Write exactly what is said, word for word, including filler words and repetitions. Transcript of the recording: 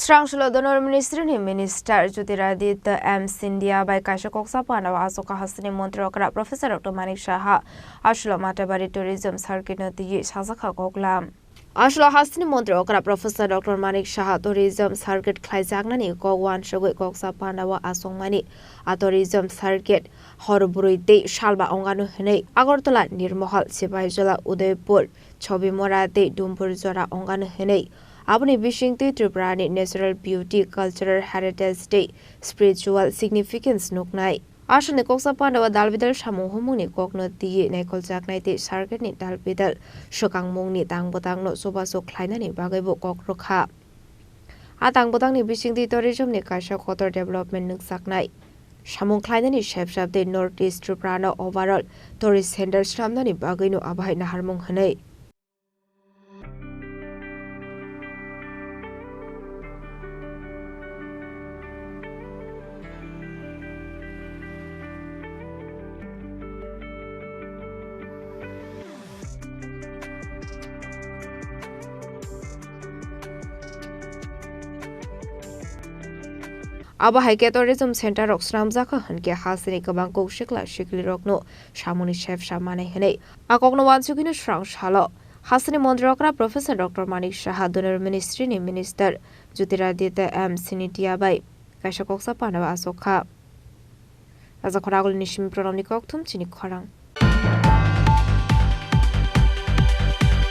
Srang salo Donor Ministry ni Minister Jyotiraditya M Scindia bai kaisa koksa panda o aswk hasteni montri okra Professor Doctor Manik Saha aswk Matabari Tourism Circuit no twiwi sajakha koklam. Aswk hasteni montri okra Professor Doctor Manik Saha tourism circuit khlaijaknani kok uansugwi koksa panda o aswkmani a tourism circuit hor bwrwi tei salba ongano hwnwi Agartala, Nirmohol, Sipahijola, Udaipur, Chobimora tei Dumbur jora ongano hwnwi. Aboni bisingtwi Tripurani natural beauty, cultural heritage tei spiritual significance nuknai. Aswkni koksa panda o dalbidal samung humungni kokno twiwi naikoljaknai tei circuitni dalbidal swkangmungni tang bwtangno chubachu khlainani bagwibo kok rwkha. A tang bwtangni bisingtwi tourismni kaisa kotor development nukjaknai. Samung khlainani sepsap tei North East Tripura no overall tourist center swnamnani bagwino abohai naharmung hwnwi. Abo hai khe tourism center rok swnamjakha hwnkhe hasteni kwbang kok sikla siklirokno samungni sepsa manai hwnwi a kokno uansugwino srang salo. Hasteni montri okra Professor Doctor Manik Saha, Donor Ministry ni Minister Jyotiraditya M Scindia bai kaisa koksa panda o aswk kha. Rajakhor Agulini simi Pranamni kokthum chini khorang.